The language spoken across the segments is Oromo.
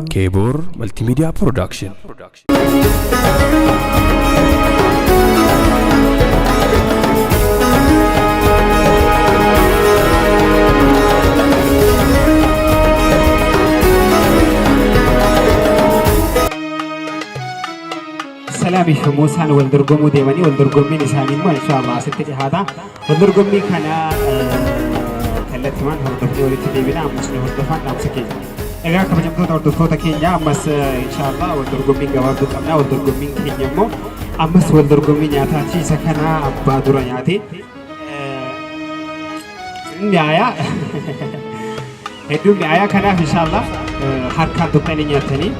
Keeboor Multimedia Production. Salaamii fi Muusaan wal dorgomuu deemanii wal dorgommiin isaanii immoo inshaallah asitti dhihaata. Wal dorgommii kana kallattimaan hordofnee walitti deebina ammas nu hordofaan dhaamsa keenya. Egaa kabajamtoota hordoftoota keenya ammas inshaallah wal dorgommiin gabaabduu qabna. Wal dorgommiin keenya immoo ammas wal dorgommii nyaataati. Isa kana abbaa dura nyaate. Mi'aayaa hedduu mi'aayaa kanaaf inshaallah harkaan tuqxanii nyaattanii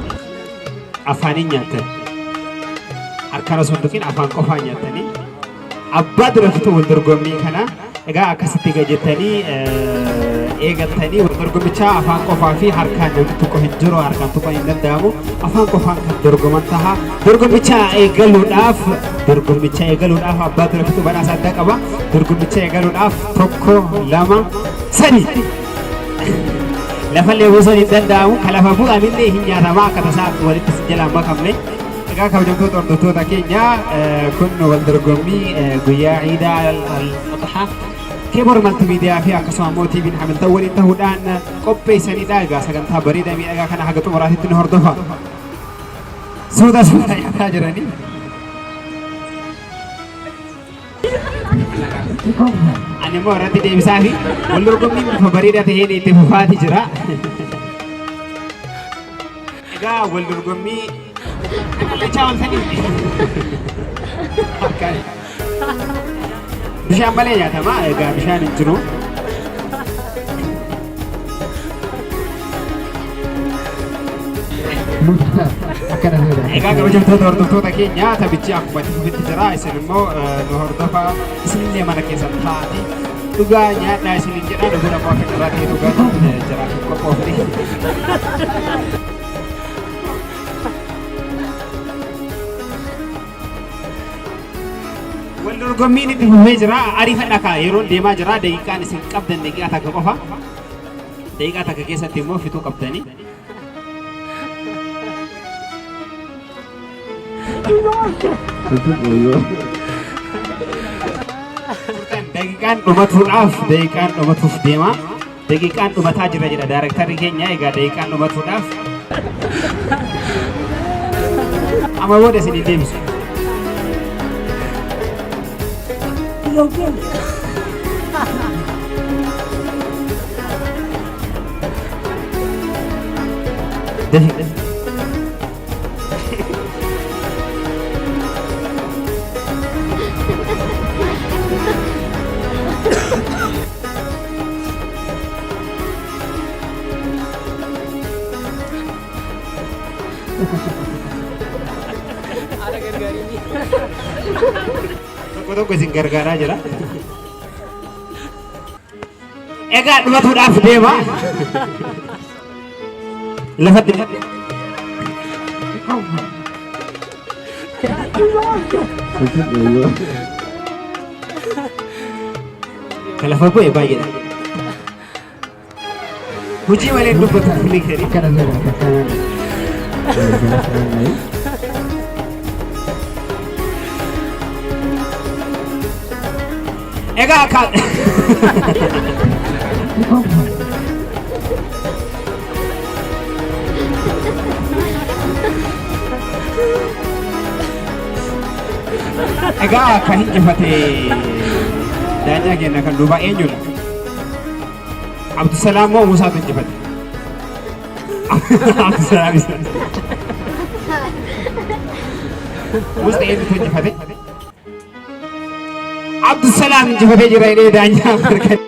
afaaniin nyaattan. Harkaan osoo hin tuqin afaan qofaan nyaattanii abbaa dura fixu wal dorgommii kana egaa akkasitti egaa jettanii eegaltanii wal dorgommichaa afaan qofaa fi harkaan namni tokko hin jiru harkaan tuqan hin danda'amu afaan qofaan kan dorgoman taha dorgommicha eegaluudhaaf dorgommicha eegaluudhaaf abbaa dura fixu badhaasa addaa qaba dorgommicha eegaluudhaaf tokko lama sadi lafallee buusuun hin danda'amu ka lafa bu'anillee hin nyaatamaa akka tasaa walitti jalaan makamne. Egaa kabajamtoota hordoftoota keenya kun wal dorgommii guyyaa Iidaa al-Adhaa Keebor Maltiimiidiyaa fi akkasuma immoo TV'n Hamilton waliin ta'uudhaan qopheessanidha. Egaa sagantaa bareedaa miidhagaa kana haga xumuraatitti nu hordofa. Suuta suuta nyaataa jiranii. Ani immoo irratti deebisaa fi wal dorgommiin bifa bareedaa ta'een itti fufaati jira. Egaa wal dorgommii qulqullichaa ooltanii bishaan malee nyaatama. Egaa bishaan hin jiru. Egaa kabajamtoota hordoftoota keenya taphichi akkuma itti fufetti jira. Isin immoo nu hordofaa isinillee mana keessan taa'atii dhugaa nyaadhaa isiniin jedha. Dhuguun ammoo akka carraa ta'e dhugaatiin jaraaf hin qophoofne. Wal dorgommiin itti fufee jira. Ariifadha kaa yeroon deemaa jira. Daqiiqaan isin qabdan daqiiqaa takka qofa. Daqiiqaa takka keessatti immoo fixuu qabdanii. Daqiiqaan dhumatuudhaaf daqiiqaan dhumatuuf deema. Daqiiqaan dhumataa jira jedha daarektarri keenya. Egaa daqiiqaan dhumatuudhaaf. Amma booda isin hin deebisu. Dafi. Tokko tokko isin gargaaraa jira. Egaa dhumatuudhaaf deema. Lafatti. Ka lafa bu'e baay'eedha. Hojii malee dubbatu fuulli keenya. Akkana jedha akkana. Egaa akka Egaa akka hinjifate daanyaa keenya kan duubaa eenyudha? Abdusalaam moo Musaatu injifate? Abdusalaam isa. Musa eenyutu injifate? Abdusalaam injifatee jira jedhee daanyaa mirkane.